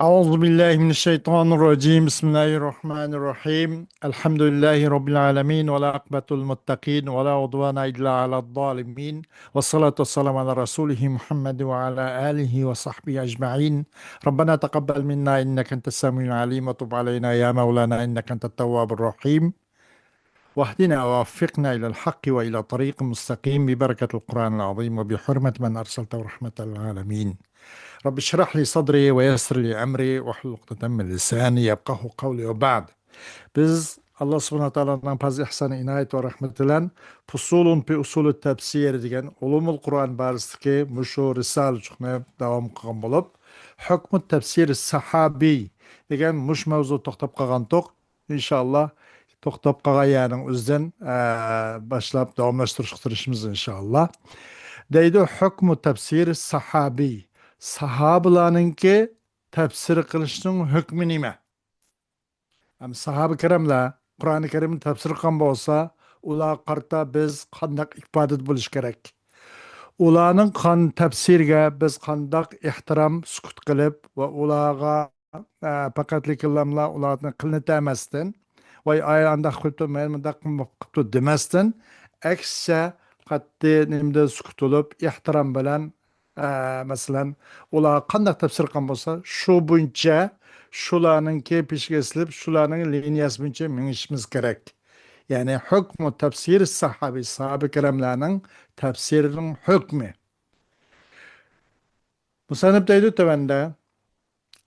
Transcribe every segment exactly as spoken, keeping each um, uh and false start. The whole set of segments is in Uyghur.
أعوذ بالله من الشيطان الرجيم. بسم الله الرحمن الرحيم. الحمد لله رب العالمين، والعاقبة للمتقين، ولا عدوان إلا على الظالمين، والصلاة والسلام على رسوله محمد وعلى آله وصحبه أجمعين. ربنا تقبل منا إنك أنت السميع العليم، وتب علينا يا مولانا إنك أنت التواب الرحيم. واهدنا ووفقنا إلى الحق وإلى طريق مستقيم ببركة القرآن العظيم وبحرمة من أرسلته رحمة للعالمين. رب اشرح لي صدري ويسر لي أمري واحلل عقدة من لساني يفقهوا قولي وبعد. بىز ئاللا سۇبھانەھۇ ۋە تائالانىڭ پەزلى، ئېھسانى، ئىنايىتى ۋە رەھمىتى بىلەن فۇسۇلۇن في أصول التفسير دېگەن ئۇلۇمۇل قۇرئان بارىسىدىكى مۇشۇ رىسالىچۇقنى داۋام قىلغان بولۇپ، ھۆكمۇ تەپسىر سەھابىي دېگەن مۇشۇ مەۋزۇ توختاپ قالغانتۇق. ئىنشاللا توختاپ قالغان يەرنىڭ ئۆزىدىن، ئە، باشلاپ داۋاملاشتۇرۇشقا تىرىشىمىز ئىنشاللا. دەيدۇ، ھۆكمۇ تەپسىر سەھابىي. ساھابىلارنىڭكى تەپسىر قىلىشنىڭ ھۆكمى نېمە؟ ئەم، ساھابە كىراملار قۇرئانى كەرىمنى تەپسىر قىلغان بولسا، ئۇلارغا قارىتا بىز قانداق ئىپادىدە بولۇش كېرەك؟ ئۇلارنىڭ قان تەپسىرىگە بىز قانداق ئېھتىرام، سۈكۈت قىلىپ ۋە ئۇلارغا، ئە، پەقەتلىكىللاملا ئۇلارنى قىلنىتەمەستىن، ۋاي، ئاي، ئانداق قىلىپتۇ، مەن مۇنداق قىلىپتۇ دېمەستىن، ئەكسىچە قەتئىي نېمىدە سۈكۈت بولۇپ، ئېھتىرام بىلەن، ئە، مەسىلەن، ئۇلار قانداق تەپسىر قىلغان بولسا، شۇ بويىچە، شۇلارنىڭكى پېشىگە ئېسىلىپ، شۇلارنىڭ لىنىيەسى بويىچە مېڭىشىمىز كېرەك. يەنى ھۆكمۇ تەپسىر ساھابى، ساھابە كىراملارنىڭ تەپسىرىنىڭ ھۆكمى. مۇسەننىپ دەيدۇ تۆۋەندە،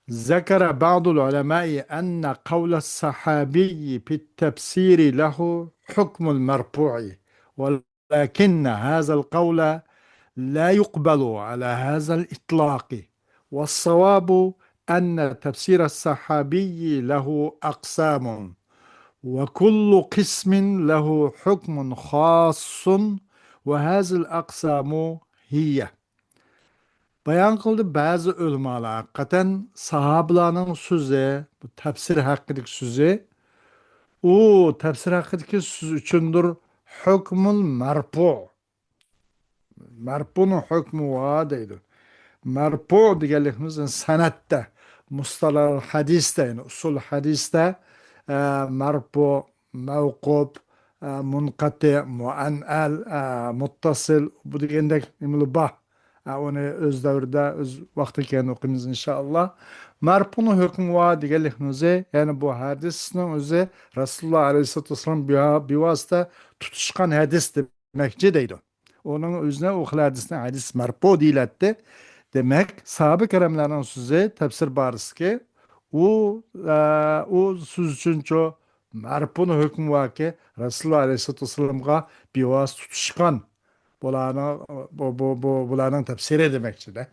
ذكر بعض العلماء أن قول الصحابي في التفسير له حكم المرفوع، ولكن هذا القول لا يقبل على هذا الإطلاق، والصواب أن تفسير الصحابي له أقسام، وكل قسم له حكم خاص، وهذه الأقسام هي. بايان قىلدى بەزى ئۆلىمالار، ھەقىقەتەن ساھابىلارنىڭ سۆزى، بۇ تەپسىر ھەققىدىكى سۆزى، ئۇ تەپسىر ھەققىدىكى سۆز ئۈچۈندۇر ھۆكمۇل مەرپۇ. مەرپۇنىڭ ھۆكمى بار دەيدۇ. مەرپۇ دېگەنلىكىمىز سەنەدتە، مۇستەلەھۇل ھەدىستە، يەنى ئۇسۇل ھەدىستە، ئە، مەرپۇ، مەۋقۇپ، ئە، مۇنقەتى، مۇئەنئەل، ئە، مۇتتەسىل، بۇ دېگەندەك نېمىلەر بار. ئە، ئۇنى ئۆز دەۋرىدە، ئۆز ۋاقتى كەينىدىن ئوقۇيمىز، ئىنشائاللا. مەرپۇنىڭ ھۆكمى بار دېگەنلىكىمىز، يەنى بۇ ھەدىسنىڭ ئۆزى رەسۇلۇللا ئەلەيھىسسالاتۇ ۋەسسالام بىۋاسىتە تۇتۇشقان ھەدىس دېمەكچى دەيدۇ. ئۇنىڭ ئۆزىنى ئۇ خىل ھەدىسنى ھەدىس مەرپۇ دېيىلەتتى. دېمەك، ساھابە كىراملارنىڭ سۆزى، تەپسىر بارىسىكى، ئۇ، ئە، ئۇ سۆز ئۈچۈنچۇ مەرپۇنىڭ ھۆكمى باركى، رەسۇلۇللا ئەلەيھىسسالاتۇ ۋەسسالامغا بىۋاسىتە تۇتۇشقان بۇلارنىڭ، بۇ، بۇ، بۇ، بۇلارنىڭ تەپسىرى دېمەكچىدە.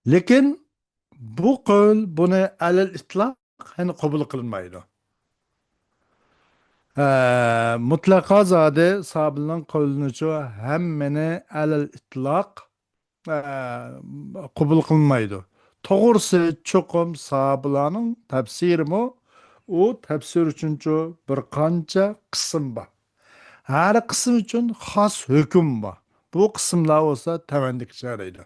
لېكىن بۇ قول بۇنى ئەلەل ئىتلاق يەنى قوبۇل قىلمايدۇ. ئە، مۇتلەقا زادى ساھابىلەرنىڭ قولىنىچۇ ھەممىنى ئەلەل ئىتلاق، ئە، قوبۇل قىلمايدۇ. توغرىسى، چوقۇم ساھابىلەرنىڭ تەپسىرىمۇ، ئۇ تەپسىر ئۈچۈنچۇ بىر قانچە قىسىم بار. ھەر قىسىم ئۈچۈن خاس ھۆكۈم بار. بۇ قىسىملار بولسا تۆۋەندىكىچە دەيدۇ.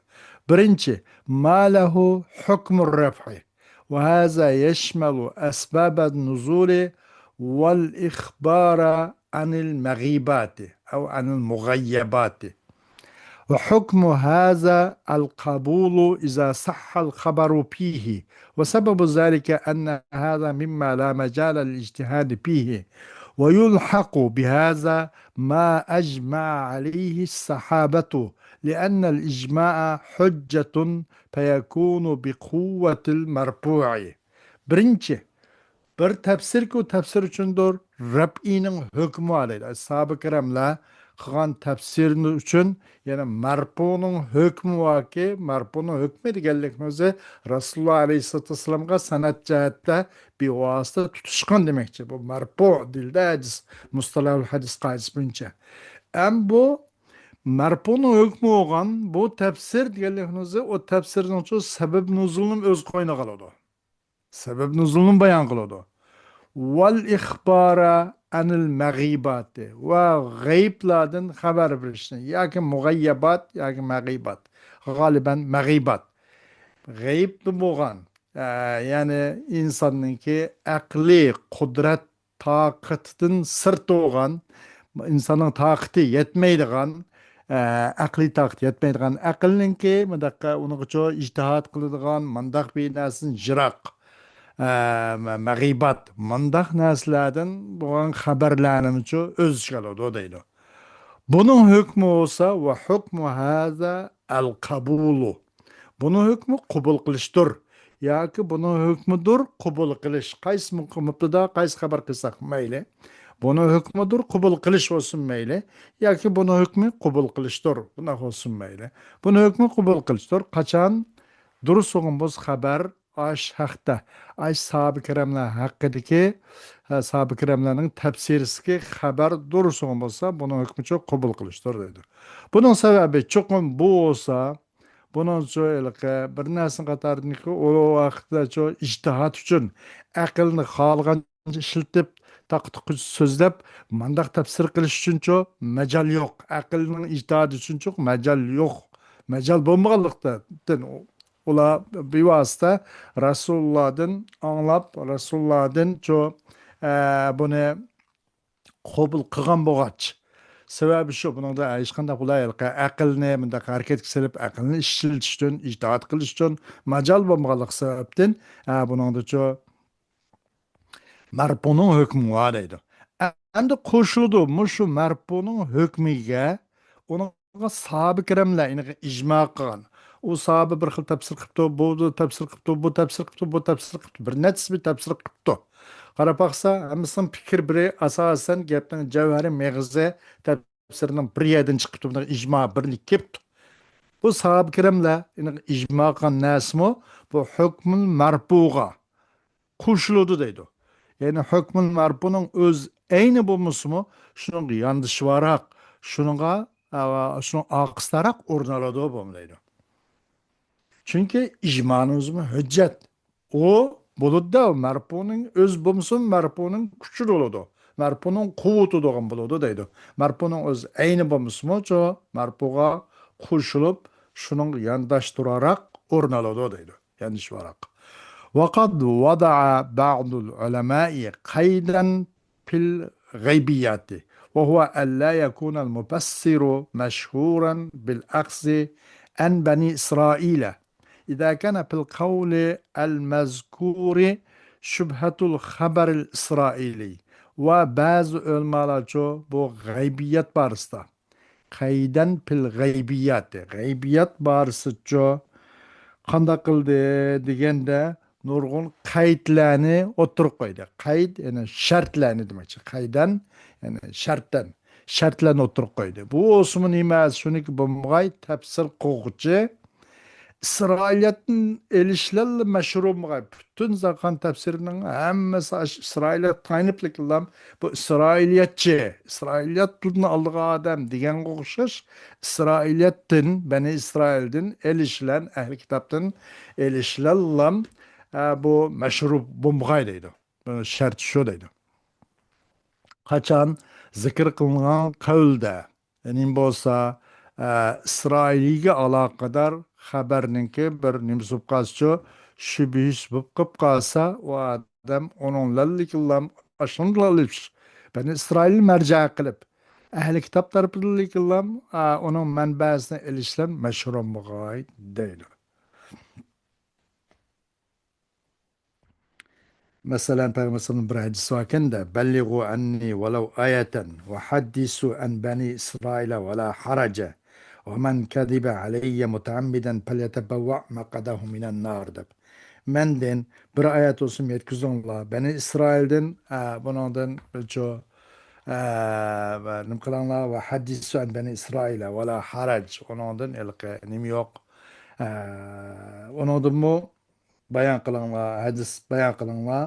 بىرىنچى، ما لەھۇ ھۆكمۇر رەفئى، ۋە ھازا يەشمەلۇ ئەسبابەن نۇزۇلى ۋەل ئىخبارا ئەنىل مەغىباتى ئەۋ ئەنىل مۇغەييەباتى. وحكم هذا القبول إذا صح الخبر فيه، وسبب ذلك أن هذا مما لا مجال للاجتهاد فيه، ويلحق بهذا ما أجمع عليه الصحابة، لأن الإجماع حجة فيكون بقوة المرفوع. بىرىنچى، بىر تەپسىركى، ئۇ تەپسىر ئۈچۈندۇر رەپئىنىڭ ھۆكمى بار دەيدۇ. ساھابە كىراملار قىلغان تەپسىرنى ئۈچۈن، يەنى مەرپۇنىڭ ھۆكمى باركى، مەرپۇنىڭ ھۆكمى دېگەنلىكنىڭ ئۆزى رەسۇلۇللا ئەلەيھىسسالاتۇ ۋەسسالامغا سەنەد جەھەتتە بىۋاسىتە تۇتۇشقان دېمەكچى. بۇ مەرپۇ دېيىلدى ھەدىس، مۇستەلەھۇل ھەدىس قائىدىسى بويىچە. ئەم بۇ مەرپۇنىڭ ھۆكمى بولغان بۇ تەپسىر دېگەنلىكنىڭ ئۆزى ئۇ تەپسىرنىڭچۇ سەبەب نۇزۇلىنىمۇ ئۆز قوينىغا ئالىدۇ. سەۋەب نۇزۇلنى بايان قىلىدۇ. ۋەل ئىخبارا ئەنىل مەغىباتى، ۋە غەيىبلاردىن خەۋەر بېرىشنى، ياكى مۇغەييەبات ياكى مەغىبات، غالىبەن مەغىبات. غەيىبتە بولغان، ئە، يەنى ئىنساننىڭكى ئەقلىي قۇدرەت تاقىتىدىن سىرت بولغان، ئىنساننىڭ تاقىتى يەتمەيدىغان، ئە، ئەقلىي تاقىتى يەتمەيدىغان، ئەقىلنىڭكى مۇنداق ئۇنىڭغىچۇ ئىجتىھاد قىلىدىغان، مۇنداق بىر نەرسىدىن يىراق، ئە، مە-، مەغىبات، مۇنداق نەرسىلەردىن بولغان خەۋەرلەرنىمۇچۇ ئۆز ئىچىگە ئالىدۇ دەيدۇ. بۇنىڭ ھۆكمى بولسا، ۋە ھۆكمۇ ھازا ئەل قەبۇلۇ. بۇنىڭ ھۆكمى قوبۇل قىلىشتۇر. ياكى بۇنىڭ ھۆكمىدۇر قوبۇل قىلىش. قايسى مۇ-، مۇبتىدا، قايسى خەۋەر قىلساق مەيلى. بۇنىڭ ھۆكمىدۇر قوبۇل قىلىش بولسۇن مەيلى. ياكى بۇنىڭ ھۆكمى قوبۇل قىلىشتۇر. بۇنداق بولسۇن مەيلى. بۇنىڭ ھۆكمى قوبۇل قىلىشتۇر. قاچان دۇرۇس بولغان بولسا خەۋەر، ئاش ھەقتە، ئاش ساھابە كىراملار ھەققىدىكى، ھە، ساھابە كىراملارنىڭ تەپسىرىسىدىكى خەۋەر دۇرۇس بولغان بولسا، بۇنىڭ ھۆكمىچۇ قوبۇل قىلىشتۇر دەيدۇ. بۇنىڭ سەۋەبى، چوقۇم بۇ بولسا، بۇنىڭچۇ ھېلىقى بىر نەرسىنىڭ قاتارىدىكى ئۇ ۋاقىتتىچۇ ئىجتىھات ئۈچۈن ئەقىلنى خالىغانچە ئىشلىتىپ، تاقا-تۇقا سۆزلەپ، مانداق تەپسىر قىلىش ئۈچۈنچۇ مەجال يوق. ئەقىلنىڭ ئىجتىھادى ئۈچۈنچۇ مەجال يوق. مەجال بولمىغانلىقتىن، ئۇلار بىۋاسىتە رەسۇلۇللادىن ئاڭلاپ، رەسۇلۇللادىنچۇ، ئە، بۇنى قوبۇل قىلغان بولغاچ. سەۋەبى شۇ، بۇنىڭدا ھېچقانداق ئۇلار ھېلىقى ئەقىلنى مۇنداق ھەرىكەتكە سېلىپ، ئەقىلنى ئىشلىتىش ئۈچۈن، ئىجتىھاد قىلىش ئۈچۈن ماجال بولمىغانلىقى سەۋەبتىن، ئە، بۇنىڭدىچۇ مەرپۇنىڭ ھۆكمى بار دەيدۇ. ئەمدى قوشۇلىدۇ مۇشۇ مەرپۇنىڭ ھۆكمىگە ئۇنىڭغا ساھابە كىراملار ئېنىق ئىجما قىلغان. ئۇ ساھابە بىر خىل تەپسىر قىپتۇ، بۇ تەپسىر قىپتۇ، بۇ تەپسىر قىپتۇ، بۇ تەپسىر قىپتۇ. بىر نەچچىسى بىر تەپسىر قىپتۇ. قاراپ باقسا، ھەممىسىنىڭ پىكىر بىرى، ئاساسەن گەپنىڭ جەۋھىرى، مېغىزى، تەپسىرىنىڭ بىر يەردىن چىقىپتۇ، بۇنىڭ ئىجما بىرلىككە كېلىپتۇ. بۇ ساھابە كىراملار ئېنىق ئىجما قىلغان نەرسىمۇ بۇ ھۆكمۇل مەرپۇغا قوشۇلىدۇ دەيدۇ. يەنى ھۆكمۇل مەرپۇنىڭ ئۆز ئەينى بولمىسىمۇ، شۇنىڭغا ياندىشىۋاراق، شۇنىڭغا، ئا، شۇنىڭ ئارقىسىداراق ئورۇن ئالىدۇ بۇمۇ دەيدۇ. چۈنكى ئىجمانىڭ ئۆزىمۇ ھۆججەت. ئۇ بولىدۇ، مەرپۇنىڭ ئۆز بولمىسىمۇ، مەرپۇنىڭ كۈچى بولىدۇ. مەرپۇنىڭ قۇۋۋىتى بولغان بولىدۇ دەيدۇ. مەرپۇنىڭ ئۆز ئەينى بولمىسىمۇ، شۇ مەرپۇغا قوشۇلۇپ، شۇنىڭغا يانداشتۇراراق ئورۇن ئالىدۇ دەيدۇ. ياندىشىۋاراق. وقد وضع بعض العلماء قيدا في الغيبيات، وهو ألا يكون المفسر مشهورا بالأخذ عن بني إسرائيل، إذا كان في القول المذكور شبهة الخبر الإسرائيلي. ۋە بەزى ئۆلىمالارچۇ بۇ غەيبىيات بارىسىدا، قەيدەن پىل غەيبىياتى، غەيبىيات بارىسىچۇ قانداق قىلدى دېگەندە، نۇرغۇن قەيدلەرنى ئوتتۇرىغا قويدى. قەيد، يەنى شەرتلەرنى دېمەكچى. قەيدەن، يەنى شەرتەن، شەرتلەرنى ئوتتۇرىغا قويدى. بۇ بولسىمۇ نېمە؟ شۇنىڭكى بولمىغاي، تەپسىر قىلغۇچى ئىسرائىلىيەتتىن ئېلىشلەرلا مەشھۇر بولمىغاي. پۈتۈن زاخان تەپسىرىنىڭ ھەممىسى ئاشۇ ئىسرائىلىيەت تايىنىپلىكىلام، بۇ ئىسرائىلىيەتچى، ئىسرائىلىيەتتىن ئالدىغان ئادەم دېگەنگە ئوخشاش، ئىسرائىلىيەتتىن، بەنى ئىسرائىلدىن ئېلىشلەن، ئەھلى كىتابتىن ئېلىشلەنلام، ئە، بۇ مەشھۇر بولمىغاي دەيدۇ. بۇ شەرت شۇ دەيدۇ. قاچان زىكىر قىلىنغان قەۋلدە، نېمە بولسا، ئە، ئىسرائىلىيگە ئالاقىدار خەۋەرنىڭكى بىر نېمىسى بولۇپ قالسىچۇ، شۈبھىسى بولۇپ قېلىپ قالسا، ئۇ ئادەم ئۇنىڭ لەللىكىللام ئاشۇندىلا ئېلىش، بەنى ئىسرائىل مەرجە قىلىپ، ئەھلى كىتاب تەرىپىدىنلىكىللام، ئە، ئۇنىڭ مەنبەسىنى ئېلىشلەن مەشھۇر بولمىغاي دەيدۇ. مەسىلەن، پەيغەمبەر ئەلەيھىسسالامنىڭ بىر ھەدىسى باركەن-دە، بەللىغۇ ئەننى ۋەلەۋ ئايەتەن ۋە ھەددىسۇ ئەن بەنى ئىسرائىلە ۋەلا ھەرەجە ۋە مەن كەزىبە ئەلەييە مۇتەئەممىدەن پەليەتەبەۋۋە مەقئەدەھۇ مىنەن نار دەپ. مەندىن بىر ئايەت بولسۇن يەتكۈزۈڭلار. بەنى ئىسرائىلدىن، ئە، بۇنىڭدىن شۇ، ئە، نېمە قىلىڭلار ۋە ھەددىسۇ ئەن بەنى ئىسرائىلە ۋەلا ھەرەج. ئۇنىڭدىن ھېلىقى نېمە يوق. ئە، ئۇنىڭدىنمۇ بايان قىلىڭلار، ھەدىس بايان قىلىڭلار،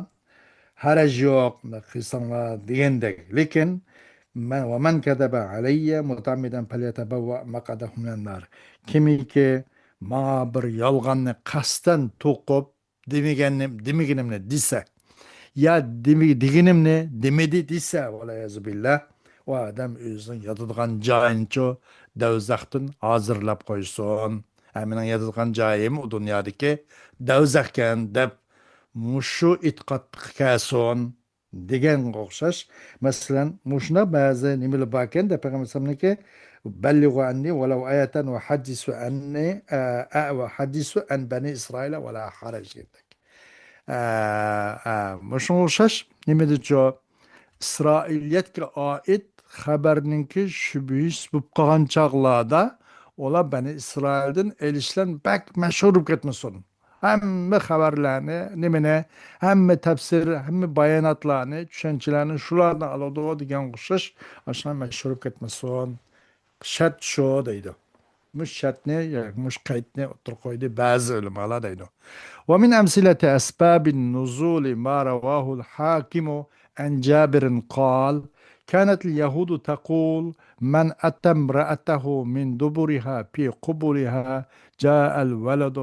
ھەرەج يوق، قىلساڭلار دېگەندەك. لېكىن، مەن، ۋە مەن كەزەبە ئەلەييە مۇتەئەممىدەن پەليەتەبەۋۋە مەقئەدەھۇ مىنەن نار. كىمكى ماڭا بىر يالغاننى قەستەن توقۇپ، دېمىگەننى، دېمىگىنىمنى دېسە، يا دېمە-، دېگىنىمنى دېمىدى دېسە، ۋەلئىيازۇ بىللا، ئۇ ئادەم ئۆزىنىڭ ياتىدىغان جايىنىچۇ دوزاختىن ھازىرلاپ قويسۇن. ھە، مېنىڭ ياتىدىغان جايىم ئۇ دۇنيادىكى دوزاخكەن دەپ، مۇشۇ ئېتىقادقا كەلسۇن دېگەنگە ئوخشاش. مەسىلەن، مۇشۇنداق بەزى نېمىلەر باركەن دە، پەيغەمبەر ئەلەيھىسسالامنىڭكى، بەللىغۇ ئەننى ۋەلەۋ ئايەتەن ۋە ھەددىسۇ ئەننى، ئە، ئە، ۋە ھەددىسۇ ئەن بەنى ئىسرائىل ۋەلا ھەرەج دېگەندەك. ئە، ئە، مۇشۇنىڭغا ئوخشاش نېمىدىچۇ؟ ئىسرائىلىيەتكە ئائىت خەۋەرنىڭكى شۈبھىسى بولۇپ قالغان چاغلاردا ئۇلار بەنى ئىسرائىلدىن ئېلىشلار بەك مەشھۇر بولۇپ كەتمىسۇن. ھەممە خەۋەرلەرنى، نېمىنى، ھەممە تەپسىر، ھەممە باياناتلارنى، چۈشەنچىلەرنى شۇلاردىن ئالىدۇ دېگەنگە ئوخشاش، ئاشۇنداق مەشھۇر بولۇپ كەتمىسۇن. شەرت شۇ دەيدۇ. مۇشۇ شەرتنى، ياكى مۇشۇ قەيتنى ئوتتۇرىغا قويدى بەزى ئۆلىمالار دەيدۇ. ومن أمثلة أسباب النزول ما رواه الحاكم عن جابر قال: كانت اليهود تقول: من أتى امرأته من دبرها في قبلها جاء الولد،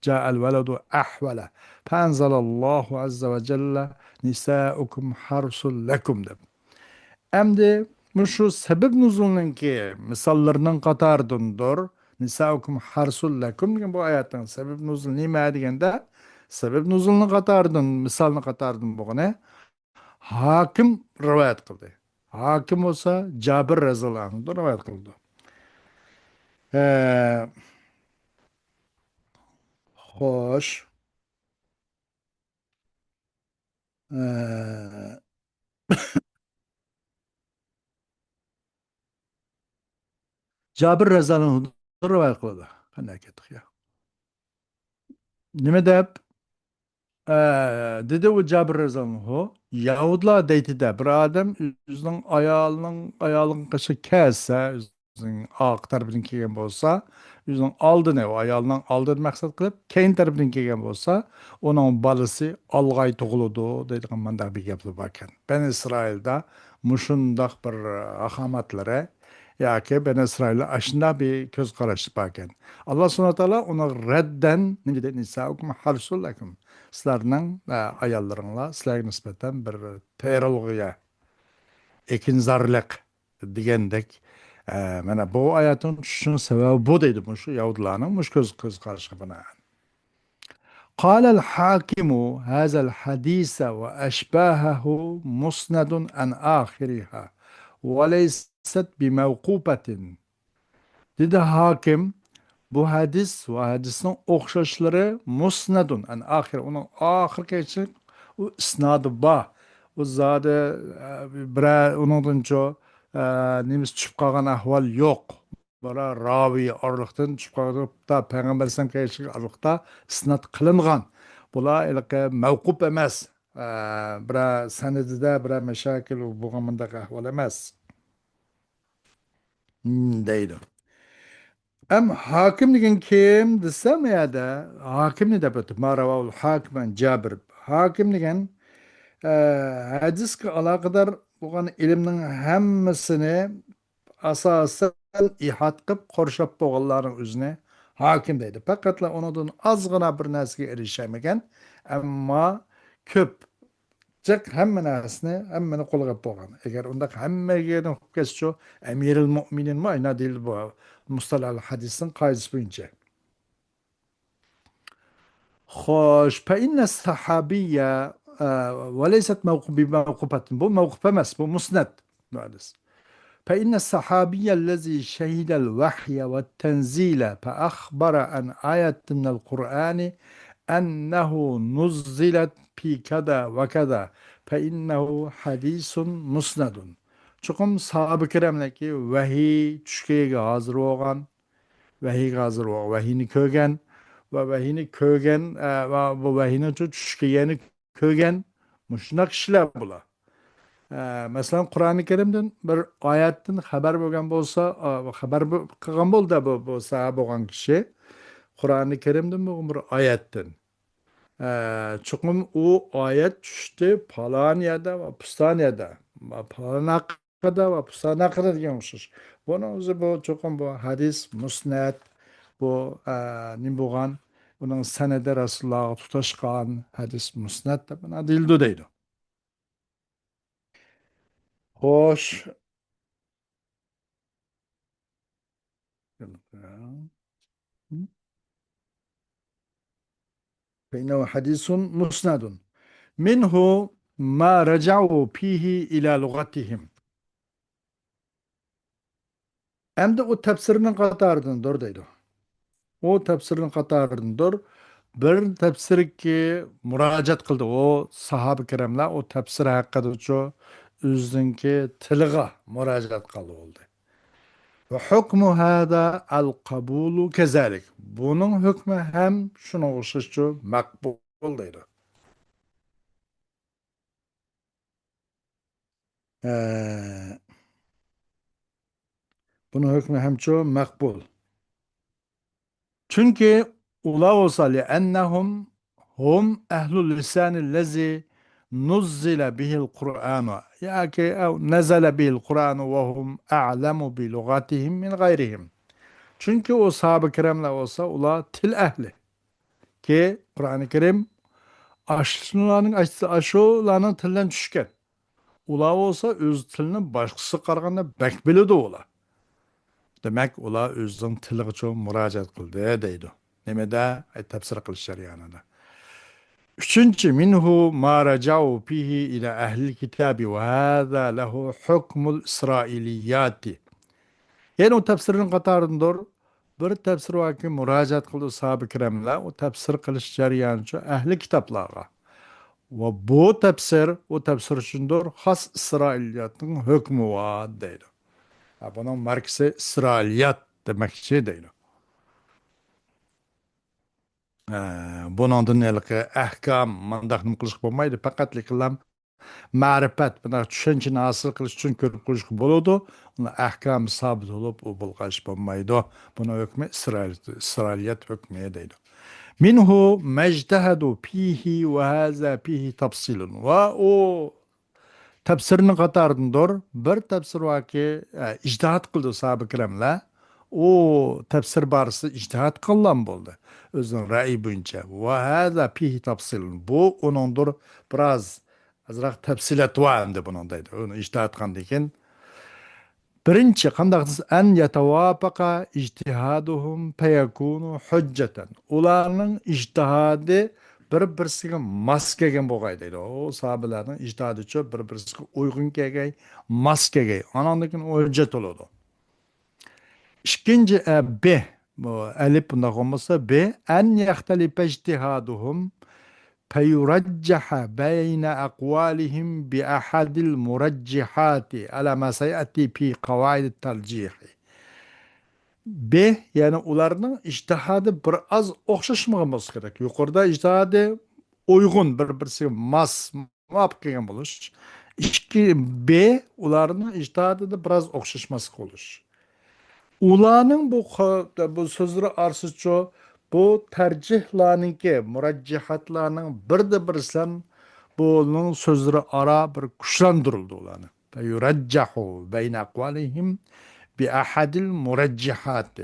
جاء الولد أحول، فأنزل الله عز وجل: نساؤكم حرث لكم، دەپ. ئەمدى مۇشۇ سەبەب نۇزۇلنىڭكى مىساللىرىنىڭ قاتارىدىندۇر. نىسائۇكۇم ھەرسۇل لەكۇم دېگەن بۇ ئايەتنىڭ سەبەب نۇزۇل نېمە دېگەندە، سەبەب نۇزۇلنىڭ قاتارىدىن مىسالنىڭ قاتارىدىن بولغىنى ھاكىم رىۋايەت قىلدى. ھاكىم بولسا جابىر رەزىياللاھۇ ئەنھۇدىن رىۋايەت قىلىدۇ. ئە، خوش. ئە، جابىر رەزىياللاھۇ ئەنھۇدىن رىۋايەت قىلىدۇ. قانداق كەتتۇق يا؟ نېمە دەپ؟ ئە، دېدى ئۇ جابىر رەزىياللاھۇ ئەنھۇ، يەھۇدلار دەيتتى-دە، بىر ئادەم ئۆزىنىڭ ئايالىنىڭ، ئايالىنىڭ قېشىغا كەلسە، ئۆزىنىڭ ئارقا تەرىپىدىن كەلگەن بولسا، ئۆزىنىڭ ئالدىنى، ئايالىنىڭ ئالدىنى مەقسەت قىلىپ، كەينى تەرىپىدىن كەلگەن بولسا، ئۇنىڭ بالىسى ئالغاي تۇغۇلىدۇ دەيدىغان مۇنداق بىر گەپلەر باركەن. بەنى ئىسرائىلدا مۇشۇنداق بىر ھاخامەتلىرى ياكى بەنى ئىسرائىلدا ئاشۇنداق بىر كۆز قاراشلىق باركەن. ئاللا سۇبھانەھۇ ۋە تائالا ئۇنىڭغا رەددەن نېمە دېدى؟ نىسائۇكۇم ھەرسۇل لەكۇم. سىلەرنىڭ، ئە، ئاياللىرىڭلار سىلەرگە نىسبەتەن بىر تېرىلغۇ يەر، ئېكىنزارلىق دېگەندەك. ئە، مانا بۇ ئايەتنىڭ چۈشۈشىنىڭ سەۋەبى بۇ دەيدۇ. مۇشۇ يەھۇدىيلارنىڭ مۇشۇ كۆز، كۆز قارىشىغا بىنائەن. قال الحاكم: هذا الحديث وأشباهه مسند عن آخرها وليست بموقوفة. دېدى ھاكىم، بۇ ھەدىس ۋە ھەدىسنىڭ ئوخشاشلىرى مۇسنەدۇن ئەن ئاخىر، ئۇنىڭ ئاخىرقى ئىسنادى بار. ئۇ زادى، ئە، بىرەر ئۇنىڭدىنچۇ، ئە، نېمىسى چۈشۈپ قالغان ئەھۋال يوق. بىرەر راۋى ئارىلىقتىن چۈشۈپ قالغان، تا پەيغەمبەر ئەلەيھىسسالام كەلگەنچە ئارىلىقتا ئىسناد قىلىنغان. بۇلار ھېلىقى مەۋقۇپ ئەمەس. ئە، بىرەر سەنىدىدە بىرەر مەشاكىل بولغان مۇنداق ئەھۋال ئەمەس. دەيدۇ. ئەم ھاكىم دېگەن كىم دېسە، مۇ يەردە ھاكىمنى دەپ ئۆتۈپ، ما رەۋاھۇل ھاكىم ئەن جابىر. ھاكىم دېگەن، ئە، ھەدىسكە ئالاقىدار بولغان ئىلىمنىڭ ھەممىسىنى ئاساسەن ئىھات قىلىپ قورشاپ بولغانلارنىڭ ئۆزىنى ھاكىم دەيدۇ. پەقەتلا ئۇنىڭدىن ئازغىنا بىر نەرسىگە ئېرىشەلمىگەن، ئەمما كۆپ جىق ھەممە نەرسىنى، ھەممىنى قولغا ئېلىپ بولغان. ئەگەر ئۇنداق ھەممىگە ئۇقۇپ كەتسىچۇ، ئەمىرۇل مۇئمىنىنمۇ ئەينا دېيىلىدۇ بۇ مۇستەلەھۇل ھەدىسنىڭ قائىدىسى بويىچە. خوش، فإن الصحابية، ئە، وليست موقوف-، بموقوفة. بۇ مەۋقۇپ ئەمەس، بۇ مۇسنەد. بۇ ھەدىس. فإن الصحابي الذي شهد الوحي والتنزيل فأخبر عن آية من القرآن أنه نزلت في كذا وكذا فإنه حديث مسند. چوقۇم ساھابە كىراملاركى ۋەھىي چۈشكە ھازىر بولغان، ۋەھىيگە ھازىر بولغان، ۋەھىينى كۆرگەن ۋە ۋەھىينى كۆرگەن، ئە، ۋە بۇ ۋەھىينىڭ چۈشكە يەنە كۆرگەن مۇشۇنداق كىشىلەر بۇلار. ئە، مەسىلەن، قۇرئانى كەرىمدىن بىر ئايەتتىن خەۋەر بولغان بولسا، ئا، خەۋەر بو-، قىلغان بولدى بۇ، بۇ ساھابە بولغان كىشى. قۇرئانى كەرىمدىن بولغان بىر ئايەتتىن. ئە، چوقۇم ئۇ ئايەت چۈشتى پالان يەردە ۋە پۇستان يەردە، پالان ھەققىدە ۋە پۇستان ھەققىدە دېگەن ئوخشاش. بۇنىڭ ئۆزى بۇ چوقۇم بۇ ھەدىس مۇسنەد، بۇ، ئە، نېمە بولغان، ئۇنىڭ سەنىدى رەسۇلۇللاغا تۇتاشقان ھەدىس مۇسنەد دەپ مانا دېيىلىدۇ دەيدۇ. خوش. ھە؟ فإنه حديث مسند. منه ما رجعوا فيه إلى لغتهم. ئەمدى ئۇ تەپسىرنىڭ قاتارىدىندۇر دەيدۇ. ئۇ تەپسىرنىڭ قاتارىدىندۇر. بىر تەپسىرگە مۇراجىئەت قىلدى. ئۇ ساھابە كىراملار ئۇ تەپسىر ھەققىدىچۇ ئۆزىنىڭكى تىلىغا مۇراجىئەت قىلدى بولدى. وحكم هذا القبول كذلك. بۇنىڭ ھۆكمى ھەم شۇنىڭغا ئوخشاشچۇ مەقبۇل دەيدۇ. ئە، بۇنىڭ ھۆكمى ھەمچۇ مەقبۇل. چۈنكى ئۇلار بولسا، لأنهم هم أهل اللسان الذي نزل به القرآن ياكى أو نزل به القرآن وهم أعلم بلغتهم من غيرهم. چۈنكى ئۇ ساھابە كىراملار بولسا، ئۇلار تىل ئەھلى. كى، قۇرئانى كەرىم ئاشۇلارنىڭ، ئاشۇلارنىڭ تىلىدىن چۈشكەن. ئۇلار بولسا ئۆز تىلىنى باشقىسىغا قارىغاندا بەك بىلىدۇ ئۇلار. دېمەك، ئۇلار ئۆزىنىڭ تىلىغىچۇ مۇراجىئەت قىلدى دەيدۇ. نېمىدە؟ ئەي، تەپسىر قىلىش جەريانىدا. ئۈچىنچى، منه ما رجعوا فيه إلى أهل الكتاب وهذا له حكم الإسرائيليات. يەنى ئۇ تەپسىرنىڭ قاتارىدىندۇر. بىر تەپسىر باركى، مۇراجىئەت قىلدى ساھابە كىراملار. ئۇ تەپسىر قىلىش جەريانىچۇ ئەھلى كىتابلارغا. ۋە بۇ تەپسىر، ئۇ تەپسىر ئۈچۈندۇر، خاس ئىسرائىلىياتنىڭ ھۆكمى بار دەيدۇ. ھە، بۇنىڭ ماركىسى ئىسرائىلىيات دېمەكچى دەيدۇ. ھە، بۇنىڭدىن ھېلىقى ئەھكام، مانداق نېمە قىلىشقا بولمايدۇ، پەقەتلىكىلا مەرىپەت، بۇنداق چۈشەنچىنى ھاسىل قىلىش ئۈچۈن كۆرۈپ قويۇشقا بولىدۇ. ئۇنىڭ ئەھكامى سابىت بولۇپ، ئۇ بولغان ئىش بولمايدۇ. بۇنىڭ ھۆكمى ئىسرائىل-، ئىسرائىلىيەت ھۆكمى دەيدۇ. منه ما اجتهدوا فيه وهذا فيه تفصيل. ۋە ئۇ تەپسىرنىڭ قاتارىدىندۇر. بىر تەپسىر باركى، ئە، ئىجتىھاد قىلدى ساھابە كىراملار. ئۇ تەپسىر بارىسىدا ئىجتىھاد قىلغان بولدى. ئۆزىنىڭ رەئيى بويىچە. وهذا فيه تفصيل. بۇ ئۇنىڭدۇر بىراز ئازراق تەپسىلات بار ئەمدى بۇنىڭ دەيدۇ. ئۇنى ئىجتىھاد قىلغاندىن كېيىن، بىرىنچى، قانداق دېسە، أن يتوافق اجتهادهم فيكون حجة. ئۇلارنىڭ ئىجتىھادى بىر-بىرسىگە ماس كەلگەن بولغاي دەيدۇ. ئۇ ساھابىلەرنىڭ ئىجتىھادىچۇ بىر-بىرسىگە ئۇيغۇن كەلگەي، ماس كەلگەي. ئاناندىن كېيىن ئۇ ھۆججەت بولىدۇ. ئىككىنچى، ئە، ب. بۇ ئەلىپ بۇنداق بولمىسا، ب. أن يختلف اجتهادهم فيرجح بين أقوالهم بأحد المرجحات على ما سيأتي في قواعد الترجيح. ب، يەنى ئۇلارنىڭ ئىجتىھادى بىر ئاز ئوخشاشمىغان بولسا كېرەك. يۇقىرىدا ئىجتىھادى ئۇيغۇن، بىر-بىرسىگە ماس، مۇۋاپىق كەلگەن بولۇش. ئىككى، ب، ئۇلارنىڭ ئىجتىھادىدا بىراز ئوخشاشماسلىق بولۇش. ئۇلارنىڭ بۇ خا-، بۇ سۆزلىرى ئارىسىچۇ، بۇ تەرجىھلارنىڭكى، مۇرەججىھاتلارنىڭ بىردە بىرسەن بۇنىڭ سۆزلىرى ئارا بىر كۈچلەندۈرۈلدى ئۇلارنىڭ. فيرجح بين أقوالهم بأحد المرجحات.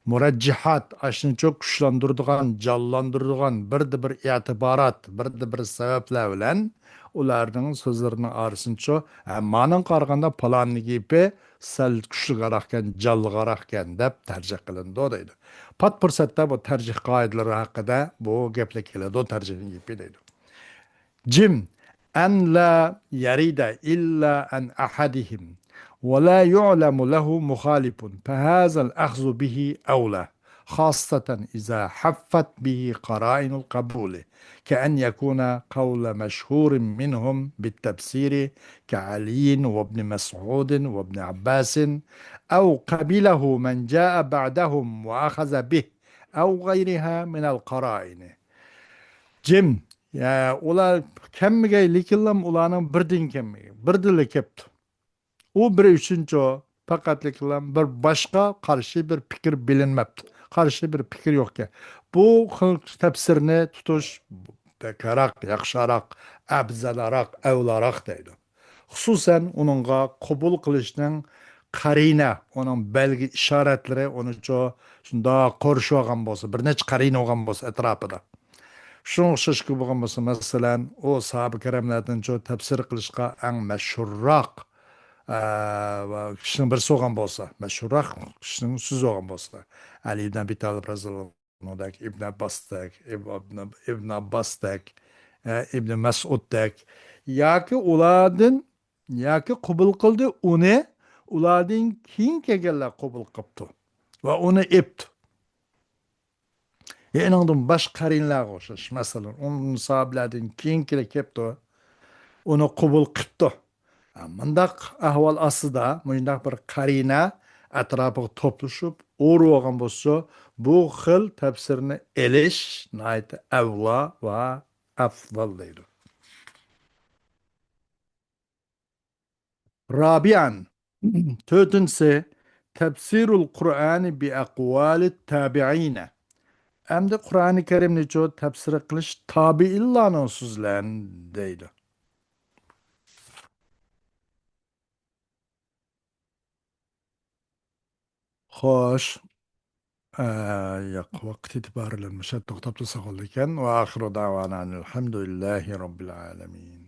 مۇرەججىھات، ئاشۇنچە كۈچلەندۈرىدىغان، جانلاندۇرىدىغان بىردە بىر ئېتىبارات، بىردە بىر سەۋەبلەر بىلەن ئۇلارنىڭ سۆزلىرىنىڭ ئارىسىنچە، ھە، مانىڭغا قارىغاندا پالاننىڭ گېپى سەل كۈچلۈكراقكەن، جانلىقراقكەن دەپ تەرجىھ قىلىنىدۇ دەيدۇ. پات پۇرسەتتە بۇ تەرجىھ قائىدىلىرى ھەققىدە بۇ گەپلەر كېلىدۇ، تەرجىھنىڭ گېپى دەيدۇ. جىم، أن لا يرد إلا عن أحدهم ولا يعلم له مخالف، فهذا الأخذ به أولى، خاصة إذا حفت به قرائن القبول، كأن يكون قول مشهور منهم بالتفسير كعلي وابن مسعود وابن عباس، أو قبله من جاء بعدهم وأخذ به، أو غيرها من القرائن. جىم، يا، ئۇلار كەممىگەي، لېكىنلا ئۇلارنىڭ بىردىن كەممىگەي، بىردىنلا كەپتۇ. ئۇ بىر ئۈچىنچى، پەقەتلىكلا بىر باشقا قارشى بىر پىكىر بىلىنمەپتۇ. قارشى بىر پىكىر يوقكەن. بۇ خىل تەپسىرنى تۇتۇش بەكراق، ياخشىراق، ئەپزەلراق، ئەۋلاراق دەيدۇ. خۇسۇسەن ئۇنىڭغا قوبۇل قىلىشنىڭ قەرىنە، ئۇنىڭ بەلگە ئىشارەتلىرى ئۇنىچۇ شۇنداق قورشىۋالغان بولسا، بىر نەچچە قەرىنە بولغان بولسا ئەتراپىدا. شۇنىڭغا ئوخشاش بولغان بولسا، مەسىلەن، ئۇ ساھابە كىراملاردىنچۇ تەپسىر قىلىشقا ئەڭ مەشھۇرراق، ئە، كىشىنىڭ بىرسى بولغان بولسا، مەشھۇرراق كىشىنىڭ سۆزى بولغان بولسا، ئەلى ئىبن ئەبى تالىپ رەزىياللاھۇ ئانھۇدەك، ئىبن ئابباستەك، ئىب-، ئىبن، ئىبن ئابباستەك، ئە، ئىبن مەسئۇدتەك ياكى ئۇلاردىن، ياكى قوبۇل قىلدى ئۇنى، ئۇلاردىن كېيىن كەلگەنلەر قوبۇل قىپتۇ ۋە ئۇنى ئېپتۇ. يەنى ئۇنىڭدىن باشقا قەرىنلەرگە ئوخشاش، مەسىلەن، ئۇن ساھابىلەردىن كېيىنكىلەر كەپتۇ، ئۇنى قوبۇل قىپتۇ. مۇنداق ئەھۋال ئاستىدا، مۇنداق بىر قەرىنە ئەتراپىغا توپلىشىپ، ئۇرۇپ ئالغان بولسا، بۇ خىل تەپسىرنى ئېلىش ناھايىتى ئەۋلا ۋە ئەفزال دەيدۇ. رابىئەن، تۆتىنچىسى، تەپسىرۇل قۇرئانى بىئەقۋالىت تابىئىنە. ئەمدى قۇرئانى كەرىمنىچۇ تەپسىر قىلىش تابىئىنلارنىڭ سۆزلەرنى دەيدۇ. خوش. ئە، ياق، ۋاقىت ئېتىبارى بىلەن مۇشۇ يەردە توختاپ تۇرساق بولىدىكەن. ۋە ئاخىرۇ دەۋانا ئەنىل ھەمدۇلىللاھى رەببىل ئالەمىن.